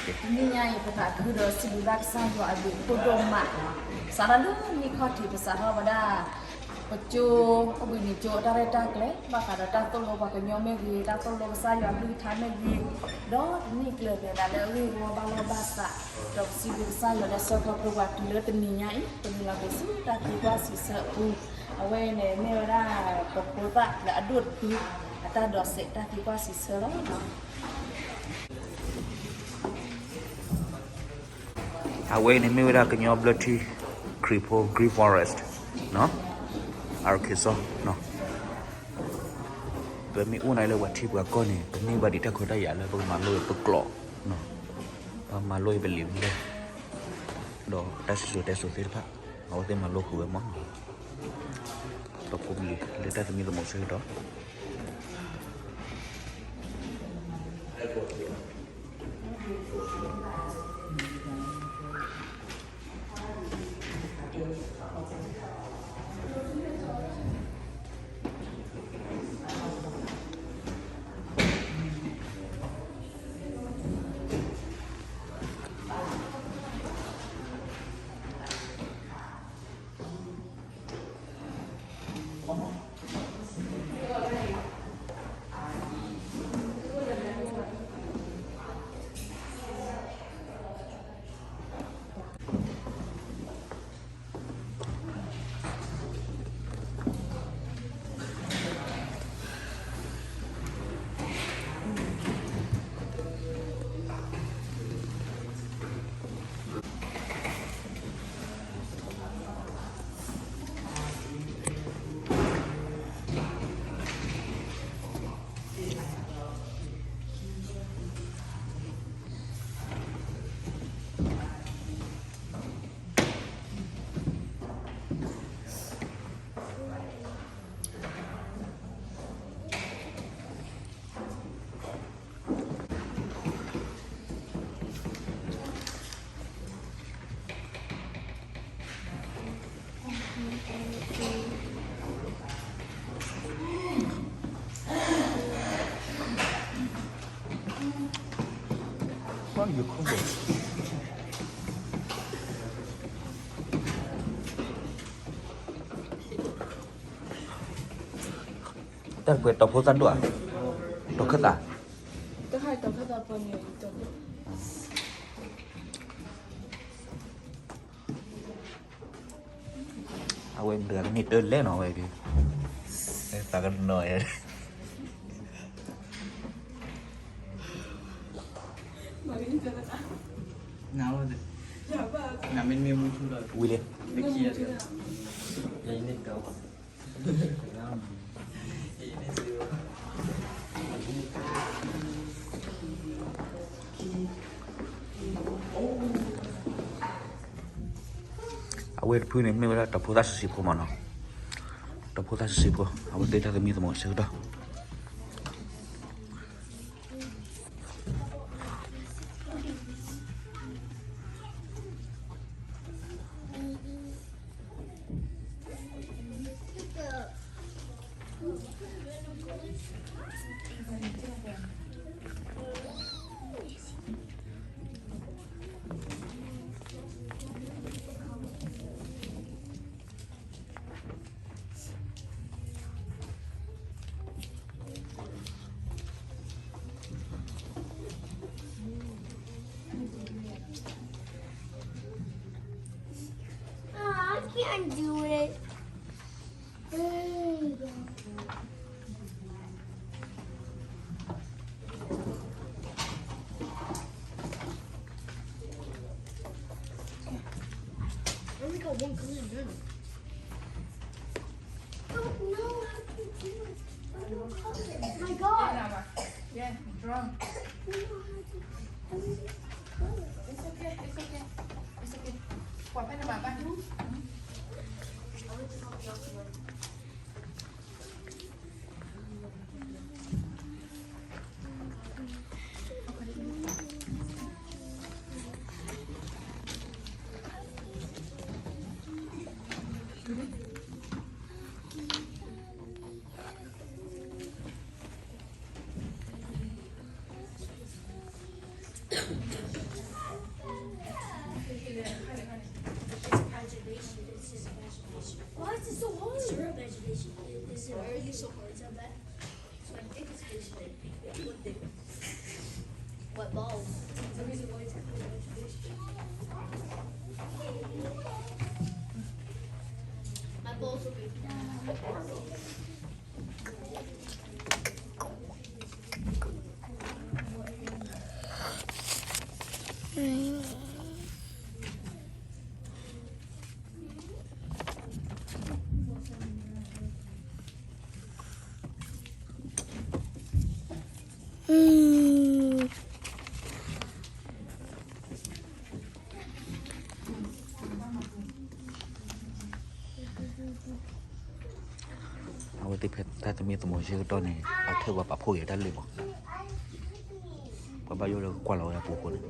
တနံၤညါအံၤ ပသးခုဒီးစံးဘျုးဘၣ်ကစၢ်ယွၤအဘျုးအဖှိၣ်ဒိၣ်မး, စးထီၣ်လၢမုၢ်ခီၣ်ထံး ပစးထီၣ်ဝဲဒၣ် ပကၠိ အိၣ်ဘှံးနံၤကၠိအတၢ်ရဲၣ်တၢ်ကျဲၤ ဘၣ်ဃးဒီးတၢ်သိၣ်လိပှၤကညီမ့ၢ်ဂ့ၤ, တၢ်သိၣ်လိကစၢ်ယွၤကလုၢ်ကထါမ့ၢ်ဂ့ၤ, ဒီးတနံၣ်ကျၢၤန့ၣ် ဒၣ်လၢအဂ့ၢ်အဝီဘၣ်လီၢ်ဘၣ်စး, ဒီးပစံးဘျုးကစၢ်ယွၤလၢဆှၢခီဖျိပှၤတုၤလၢတနံၤညါအံၤ, ပမုၢ်လၢ်က့ၤဆူတၢ်သံကွၢ်စံးဆၢအပူၤ, အဝဲအံၤန့ၣ် မ့ၢ်ဝဲဒၣ် ပဖိသၣ်လၢအဒိၣ်တဖု အတၢ်ဒိးစဲးတၢ်သံကွၢ်စံးဆၢလီၤ. အဝဲအံၤန့ၣ်မ့ၢ်ဝဲဒၣ်ကညီဘျၢထံ ခရံာ်ဖိ Green Forest, Arkansas. ပမ့ၢ်အိၣ်နၤလၢပှၤထံပှၤကီၢ်န့ၣ် ပန့ၢ်ဘၣ်ဒံးတၢ်ခွဲးတၢ်ယာ်လၢပကမၤလိပကျိာ်, ပမၤလိပလံာ်ပလဲၢ်, ဒီးတၢ်စံၣ်စိၤတဲစိၤသ့ၣ်တဖၣ်, အဝဲသ့ၣ်မၤလိဃုာ်ဝဲမး, ပကိးပလံာ်လၢတၢ်သမံသမိးဆၢကတီၢ်. What are you cooking? တၢ်ကွဲးတီၤဖိသၣ်ဒိၣ်ဧါ, တီၤခၢၣ်သး, အဝဲမတၤတဂၤကန့ၢ်တၢ်လဲၣ်နီၤဝဲ, သးကနီၤယဲ ဝံၤလံ. အဝဲတဖုန့ၣ် မ့ၢ်ဝဲဒၣ်တီၤဖိသၣ်စံးစံးဖိမးနီၤ, တီၤဖိသၣ်စံးစံးဖိ အဝဲသ့ၣ်တၢ်သမံသမိးဆၢကတီၢ်. Oh, I can't do it. There you go. I only got one color now. Oh, no, I can do it. I don't color. My God. Yeah, draw. I don't know how to. I don't know how to color. It's okay, it's okay, it's okay. ကွၢ်ဖဲန့ၣ်ဘၣ်ဘၣ်. အ Why is it so hard? It's your imagination. It, it's Why are you so hard? It's a bad. So I think it's basically what they What balls? The reason why it's called imagination. My balls will be horrible.အဝဲသ့ၣ်ဖဲတၢ်သမံသမိးဆၢကတီၢ်န့ၣ် အထၢၣ်ပှၤပာ်ဖှိၣ်က့ၤတၢ်လုၢ်မး, ပှၤဘၣ်ယိၣ်လၢကွၢ်လီၤဝဲဒၣ်ပူဖိန့ၣ်